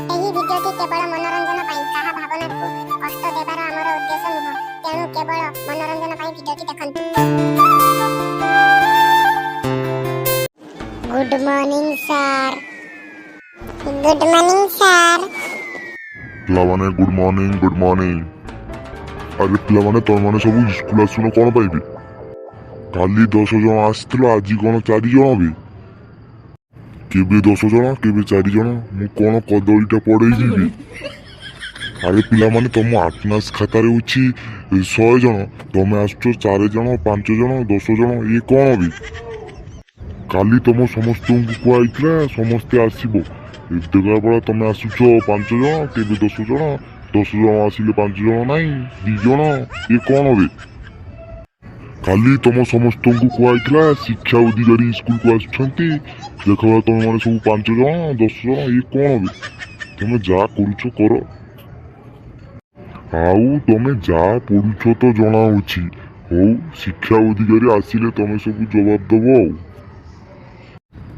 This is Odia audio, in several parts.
ଏହି ଭିଡିଓଟି କେବଳ ମନୋରଞ୍ଜନ ପାଇଁ, କାହା ଭାବନାକୁ କଷ୍ଟ ଦେବାର ଆମର ଉଦ୍ଦେଶ୍ୟ ନୁହଁ। ତେଣୁ କେବଳ ମନୋରଞ୍ଜନ ପାଇଁ ଭିଡିଓଟି ଦେଖନ୍ତୁ। Good morning sir. Good morning sir. ପିଲାମାନେ, ଗୁଡ୍ ମର୍ଣ୍ଣିଂ, ଗୁଡ୍ ମର୍ଣ୍ଣିଂ। ଆରେ ପିଲାମାନେ, ତମେମାନେ ସବୁ ସ୍କୁଲ ଆସୁନ କଣ ପାଇଁ ବି? କାଲି 10 ଜଣ ଆସିଥିଲ, ଆଜି କଣ ଚାରି ଜଣ ବି? କେବେ 10 ଜଣ, କେବେ ଚାରି ଜଣ, ମୁଁ କଣ କଦଳୀଟା ପଡେଇବି ବି? ଆରେ ପିଲାମାନେ, ତମ ଆଟେଣ୍ଡାନ୍ସ ଖାତାରେ ଅଛି 100 ଜଣ, ତମେ ଆସୁଛ ଚାରି ଜଣ, ପାଞ୍ଚ ଜଣ, 10 ଜଣ, ଇଏ କଣ ବି? କାଲି ତମ ସମସ୍ତଙ୍କୁ କୁହାହେଇଥିଲା ସମସ୍ତେ ଆସିବ। ଦେଖିଲା ବେଳେ ତମେ ଆସୁଛ ପାଞ୍ଚ ଜଣ, କେବେ 10 ଜଣ, 10 ଜଣ ଆସିଲେ ପାଞ୍ଚ ଜଣ ନାହିଁ, ଦି ଜଣ, ଇଏ କଣ ବେ? କାଲି ତମ ସମସ୍ତଙ୍କୁ କୁହାହେଇଥିଲା ଶିକ୍ଷା ଅଧିକାରୀ ସ୍କୁଲକୁ ଆସୁଛନ୍ତି। ଦେଖିଲା ତମେ ମାନେ ସବୁ ପାଞ୍ଚ ଜଣ, 10 ଜଣ, ଇଏ କଣ ବେ? ତମେ ଯାହା କରୁଛ କର, ଆଉ ତମେ ଯାହା ପଢୁଛ ତ ଜଣା ଅଛି। ହଉ, ଶିକ୍ଷା ଅଧିକାରୀ ଆସିଲେ ତମେ ସବୁ ଜବାବ ଦବ। ଆଉ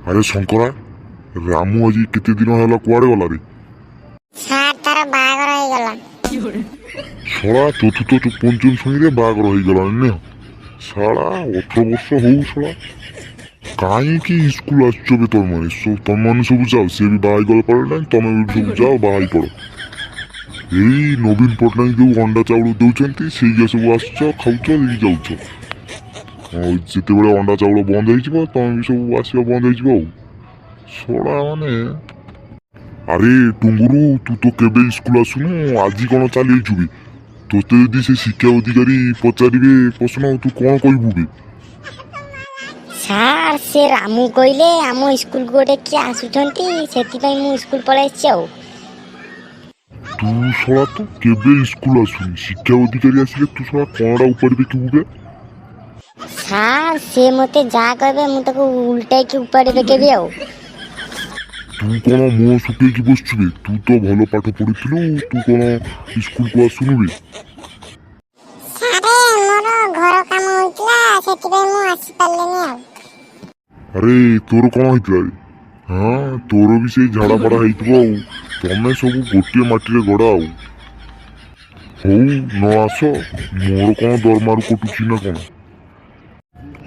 ଆରେ ଶଙ୍କରା, ରାମୁ ଆଜି କେତେ ଦିନ ହେଲା କୁଆଡେ ଗଲା ରେ? ସାର୍, ତାର ବାହାଘର ହେଇଗଲା। ଶଳା, ଚତୁର୍ଥ ପଞ୍ଚମ ଶ୍ରେଣୀରେ ବାହାଘର ହେଇଗଲାଣି ନା? ଶଳା, 18 ବର୍ଷ ହଉ ଶଳା କାହିଁକି ସ୍କୁଲ ଆସୁଛ ବେ ତମେ? ତମେମାନେ ସବୁ ଯାଅ, ସିଏ ବି ବାହା ହେଇଗଲା ପଡ଼ିଲାଣି, ତମେ ବି ସବୁ ଯାଅ, ବାହା ହେଇ ପଡ଼। ଏଇ ନବୀନ ପଟ୍ଟନାୟକ ଯୋଉ ଅଣ୍ଡା ଚାଉଳ ଦଉଛନ୍ତି, ସେଇଆ ସବୁ ଆସୁଛ, ଖାଉଛ, ଦେଇକି ଯାଉଛ। ଆଉ ଯେତେବେଳେ ଅଣ୍ଡା ଚାଉଳ ବନ୍ଦ ହେଇଯିବ, ତମେ ବି ସବୁ ଆସିବା ବନ୍ଦ ହେଇଯିବ। ଆଉ ଶଳା ମାନେ, ଆରେ ଟୁଙ୍ଗୁରୁ, ତୁ ତ କେବେ ସ୍କୁଲ ଆସୁନୁ, ଆଜି କଣ ଚାଲି ଆଇଛୁ ବି? ତୋତେ ଯଦି ସେ ଶିକ୍ଷା ଅଧିକାରୀ ପଚାରିବେ ପ୍ରଶ୍ନ, ତୁ କଣ କହିବୁ ବି? ସାର୍, ସେ ରାମୁ କହିଲେ ଆମ ସ୍କୁଲକୁ ଗୋଟେ କିଏ ଆସୁଛନ୍ତି, ସେଥିପାଇଁ ମୁଁ ସ୍କୁଲ ପଳେଇ ଆସିଛି। ଆଉ ତୁ ଶଳା ତ କେବେ ସ୍କୁଲ ଆସୁନି, ଶିକ୍ଷା ଅଧିକାରୀ ଆସିଲେ ତୁ ଶଳା କଣଟା ଉପାଡ଼ି ପକେଇବୁ ବେ? ସାର୍, ସେ ମୋତେ ଯାହା କହିବେ ମୁଁ ତାକୁ ଉଲ୍ଟାଇକି ଉପାଡ଼ି ପକେଇବି। ଆଉ ତୁ କଣ ମୁହଁ ଶୁଖେଇକି ବସୁଛୁ ବେ? ତୁ ତ ଭଲ ପାଠ ପଢୁଥିଲୁ, ତୁ କଣ ସ୍କୁଲକୁ ଆସୁନୁ ବେ? ସାର୍, ମୋର ଘର କାମ ହୋଇଥିଲା, ସେଥିପାଇଁ ମୁଁ ଆସିପାରିଲିନି। ଆଉ ଆରେ, ତୋର କଣ ହେଇଥିଲା ରେ? ହଁ, ତୋର ବି ସେଇ ଝାଡ଼ା ଫାଡ଼ା ହେଇଥିବ। ଆଉ ତମେ ସବୁ ଗୋଟିଏ ମାଟିରେ ଗଢ଼ା। ଆଉ ହଉ, ନ ଆସ, ମୋର କଣ ଦରମାରୁ କଟୁଛି ନା କଣ?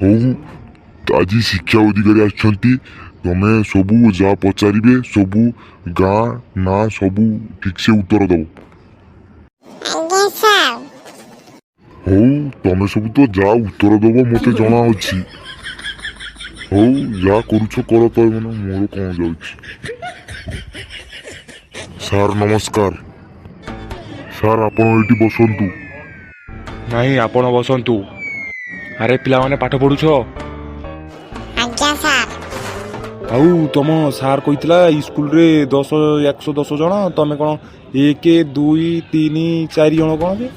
ହଉ, ଆଜି ଶିକ୍ଷା ଅଧିକାରୀ ଆସିଛନ୍ତି, ତମେ ସବୁ ଯାହା ପଚାରିବେ, ସବୁ ଗାଁ ନାଁ ସବୁ ଠିକସେ ଉତ୍ତର ଦବ। ଆଜ୍ଞା ସାର୍। ହଉ, ତମେ ସବୁ ତ ଯାହା ଉତ୍ତର ଦବ ମତେ ଜଣା ଅଛି। ହଉ, ଯାହା କରୁଛ କର ତମେ ମାନେ, ମୋର କଣ ଯାଉଛି? ସାର୍ ନମସ୍କାର। ସାର୍, ଆପଣ ଏଇଠି ବସନ୍ତୁ। ନାଇଁ, ଆପଣ ବସନ୍ତୁ। ଆରେ ପିଲାମାନେ, ପାଠ ପଢୁଛ? ଆଜ୍ଞା ସାର୍। ଆଉ ତମ ସାର୍ କହିଥିଲା ସ୍କୁଲରେ 10, 110 ଜଣ, ତମେ କଣ ଏକ, ଦୁଇ, ତିନି, ଚାରି ଜଣ କଣ ଯେ?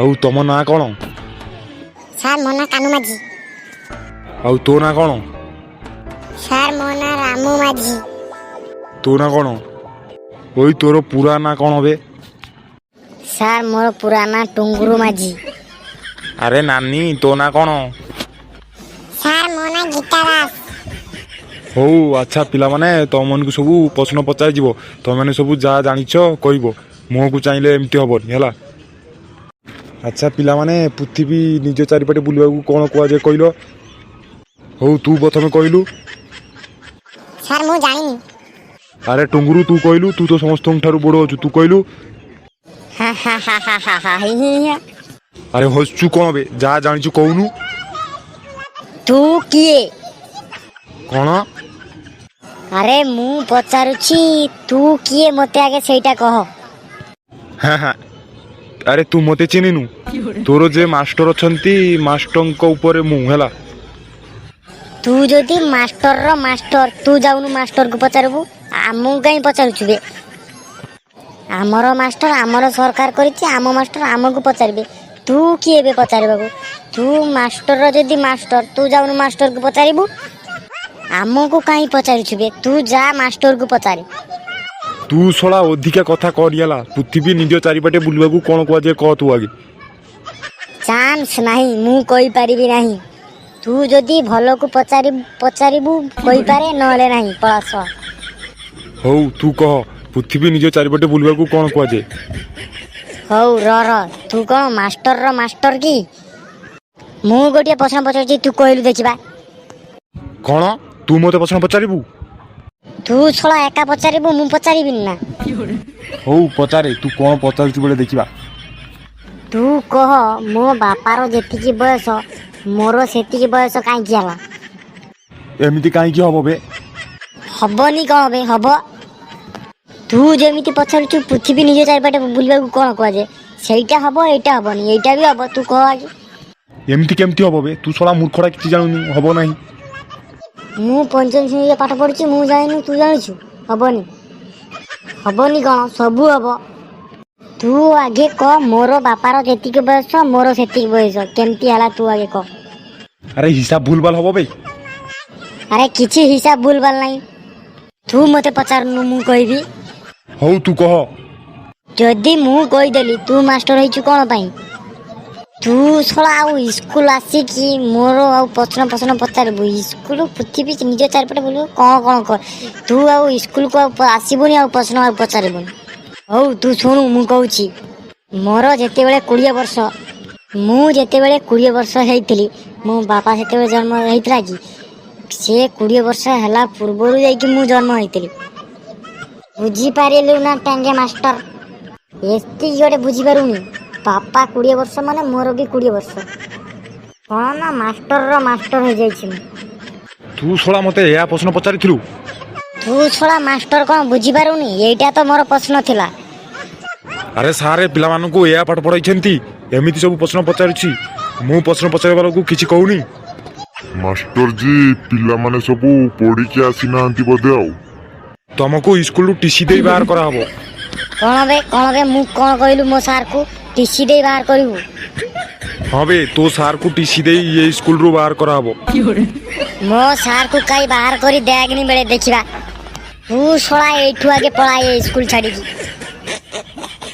ଆଉ ତମ ନାଁ କଣ? ସାର୍, ମୋ ନାଁ କାନୁ ମାଝୀ। ଆଉ ତୋ ନାଁ କଣ? ସାର୍, ମୋ ନାଁ ରାମୁ ମାଝୀ। ତୋ ନାଁ କଣ? ଓଇ, ତୋର ପୁରା ନାଁ କଣ ବେ? ସାର୍, ମୋର ପୁରା ନାଁ ଟୁଙ୍ଗୁରୁ ମାଝୀ। ଆରେ ନାନୀ, ତୋ ନାଁ କଣ? ସାର୍, ମୋ ନାଁ ଗୀତା ଦାସ। ହଉ, ଆଚ୍ଛା ପିଲାମାନେ, ତମମାନଙ୍କୁ ସବୁ ପ୍ରଶ୍ନ ପଚାରିଯିବ, ତମେମାନେ ସବୁ ଯାହା ଜାଣିଛ କହିବ। ମୁହଁକୁ ଚାହିଁଲେ ଏମିତି ହବନି, ହେଲା? ଆଚ୍ଛା ପିଲାମାନେ, ପୃଥିବୀ ନିଜ ଚାରିପଟେ ବୁଲିବାକୁ କ'ଣ କୁହାଯାଏ କହିଲ? ହଉ, ତୁ ପ୍ରଥମେ କହିଲୁ। ସାର୍, ମୁଁ ଜାଣିନି। ଆରେ ଟୁଙ୍ଗୁରୁ, ତୁ କହିଲୁ, ତୁ ତ ସମସ୍ତଙ୍କ ଠାରୁ ବଡ଼ ଅଛୁ, ତୁ କହିଲୁ। ହା ହା ହା ହା ହା ହା ହି ହି ହା। ଆରେ ହସୁଛୁ କ'ଣ ବେ? ଯାହା ଜାଣିଛୁ କହୁନୁ। ତୁ କିଏ? କ'ଣ? ଆରେ ମୁଁ ପଚାରୁଛି ତୁ କିଏ, ମୋତେ ଆଗେ ସେଇଟା କହ। ହଁ ହଁ, ଆରେ ତୁ ମୋତେ ଚିହ୍ନିନୁ? ତୋର ଯେ ମାଷ୍ଟର ଅଛନ୍ତି, ମାଷ୍ଟରଙ୍କ ଉପରେ ମୁଁ, ହେଲା? ତୁ ଯଦି ମାଷ୍ଟରର ମାଷ୍ଟର, ତୁ ଯାଉନୁ ମାଷ୍ଟରକୁ ପଚାରିବୁ, ଆମକୁ କାହିଁ ପଚାରୁଛୁ ବେ? ଆମର ମାଷ୍ଟର ଆମର ସରକାର କରିଛି, ଆମ ମାଷ୍ଟର ଆମକୁ ପଚାରିବେ। ତୁ କିଏ ଏବେ ପଚାରିବାକୁ? ତୁ ମାଷ୍ଟରର ଯଦି ମାଷ୍ଟର, ତୁ ଯାଉନୁ ମାଷ୍ଟରକୁ ପଚାରିବୁ, ଆମକୁ କାହିଁ ପଚାରୁଛୁ ବେ? ତୁ ଯା ମାଷ୍ଟରକୁ ପଚାରେ। ତୁ ଶଳା ଅଧିକା କଥା କହନି, ହେଲା? ପୃଥିବୀ ନିଜ ଚାରିପଟେ ବୁଲିବାକୁ କ'ଣ କୁହାଯାଏ କହ ତୁ ଆଗେ। ଚାନ୍ସ ନାହିଁ, ମୁଁ କହିପାରିବି ନାହିଁ। ତୁ ଯଦି ଭଲକୁ ପଚାରିବୁ କହିପାରେ, ନହେଲେ ନାହିଁ, ପଳାସ। ହଉ, ତୁ କହ। ପୃଥିବୀ ନିଜ ଚାରିପଟେ ବୁଲିବାକୁ କ'ଣ କୁହାଯାଏ? ହଉ ର ର, ତୁ କ'ଣ ମାଷ୍ଟରର ମାଷ୍ଟର କି? ମୁଁ ଗୋଟିଏ ପ୍ରଶ୍ନ ପଚାରୁଛି, ତୁ କହିଲୁ ଦେଖିବା। କ'ଣ ତୁ ମୋତେ ପ୍ରଶ୍ନ ପଚାରିବୁ? ତୁ ଶଳା ଏକା ପଚାରିବୁ, ମୁଁ ପଚାରିବିନି ନା? ହଉ ପଚାରେ, ତୁ କ'ଣ ପଚାରୁଛୁ ବୋଲେ ଦେଖିବା। ତୁ କହ, ମୋ ବାପାର ଯେତିକି ବୟସ ମୋର ସେତିକି ବୟସ କାହିଁକି ହେଲା? ଏମିତି କାହିଁକି ହବ ବେ? ହବନି କ'ଣ ବେ, ହବ। ତୁ ଯେମିତି ପଚାରୁଛୁ ପୃଥିବୀ ନିଜ ଚାରିପଟେ ବୁଲିବାକୁ କ'ଣ କୁହାଯାଏ, ସେଇଟା ହବ, ଏଇଟା ହବନି, ଏଇଟା ବି ହବ। ତୁ କହ ଆଗେ। ଏମିତି କେମିତି ହବ ବେ? ତୁ ଶଳା ମୂର୍ଖଟା, କିଛି ଜାଣୁନୁ। ହବ ନାହିଁ। ମୁଁ ପଞ୍ଚମ ଶ୍ରେଣୀରେ ପାଠ ପଢୁଛି, ମୁଁ ଜାଣିନି, ତୁ ଜାଣୁଛୁ। ହବନି, ହବନି କ'ଣ, ସବୁ ହବ। ତୁ ଆଗେ କହ, ମୋର ବାପାର ଯେତିକି ବୟସ ମୋର ସେତିକି ବୟସ କେମିତି ହେଲା, ତୁ ଆଗେ କହ। ଆରେ ହିସାବ ଭୁଲ ଭାଲ ହବ ବେ। ଆରେ କିଛି ହିସାବ ଭୁଲ ଭାଲ ନାହିଁ, ତୁ ମୋତେ ପଚାରୁନୁ, ମୁଁ କହିବି। ହଉ ତୁ କହ। ଯଦି ମୁଁ କହିଦେଲି, ତୁ ମାଷ୍ଟର ହେଇଛୁ କ'ଣ ପାଇଁ? ତୁ ଶଳା ଆଉ ସ୍କୁଲ ଆସିକି ମୋର ଆଉ ପ୍ରଶ୍ନ ପ୍ରଶ୍ନ ପଚାରିବୁ? ସ୍କୁଲ ପୃଥିବୀ ନିଜ ଚାରିପଟେ ବୁଲିବ କ'ଣ କ'ଣ କର, ତୁ ଆଉ ସ୍କୁଲକୁ ଆଉ ଆସିବୁନି, ଆଉ ପ୍ରଶ୍ନ ଆଉ ପଚାରିବୁନି। ହଉ ତୁ ଶୁଣୁ, ମୁଁ କହୁଛି। ମୋର ଯେତେବେଳେ 20 ବର୍ଷ, ମୁଁ ଯେତେବେଳେ 20 ବର୍ଷ ହେଇଥିଲି, ମୋ ବାପା ସେତେବେଳେ ଜନ୍ମ ହେଇଥିଲା କି? ସେ 20 ବର୍ଷ ହେଲା ପୂର୍ବରୁ ଯାଇକି ମୁଁ ଜନ୍ମ ହେଇଥିଲି। ବୁଝିପାରିଲୁ ନା ଟେଙ୍ଗେ ମାଷ୍ଟର? ଏତିକି ଗୋଟେ ବୁଝିପାରୁନି। ବାପା 20 ବର୍ଷ ମାନେ ମୋର ବି 20 ବର୍ଷ। କ'ଣ ନା ମାଷ୍ଟରର ମାଷ୍ଟର ହେଇଯାଇଛି ମୁଁ। ତୁ ଶଳା ମୋତେ ଏହା ପ୍ରଶ୍ନ ପଚାରିଥିଲୁ? ତୁ ଶଳା ମାଷ୍ଟର କ'ଣ ବୁଝିପାରୁନି? ଏଇଟା ତ ମୋର ପ୍ରଶ୍ନ ଥିଲା। ଆରେ ସାରେ, ପିଲାମାନଙ୍କୁ ଏହା ପାଠ ପଢ଼ାଇଛନ୍ତି, ଏମିତି ସବୁ ପ୍ରଶ୍ନ ପଚାରୁଛି। ମୁଁ ପ୍ରଶ୍ନ ପଚାରିବା ବେଳକୁ କିଛି କହୁନି। ମାଷ୍ଟର ଜି, ପିଲାମାନେ ସବୁ ପଢିକି ଆସିନାହାନ୍ତି ବୋଧେ ଆଉ। ତମକୁ ସ୍କୁଲରୁ ଟିସି ଦେଇ ବାହାର କରାହବ। କ'ଣ ବେ, କ'ଣ ବେ? ମୁଁ କ'ଣ କହିଲୁ? ମୋ ସାର୍କୁ ଟିସି ଦେଇ ବାହାର କରିବୁ? ହଁ ବେ, ତୋ ସାର୍କୁ ଟିସି ଦେଇ ଏଇ ସ୍କୁଲରୁ ବାହାର କରାହବ। ମୋ ସାର୍କୁ କାଇ ବାହାର କରି ଦେଗନି ବେଳେ ଦେଖିବା। ତୁ ଶଳା ଏଇଠୁ ଆଗେ ପଳା, ଏ ସ୍କୁଲ ଛାଡ଼ିକି।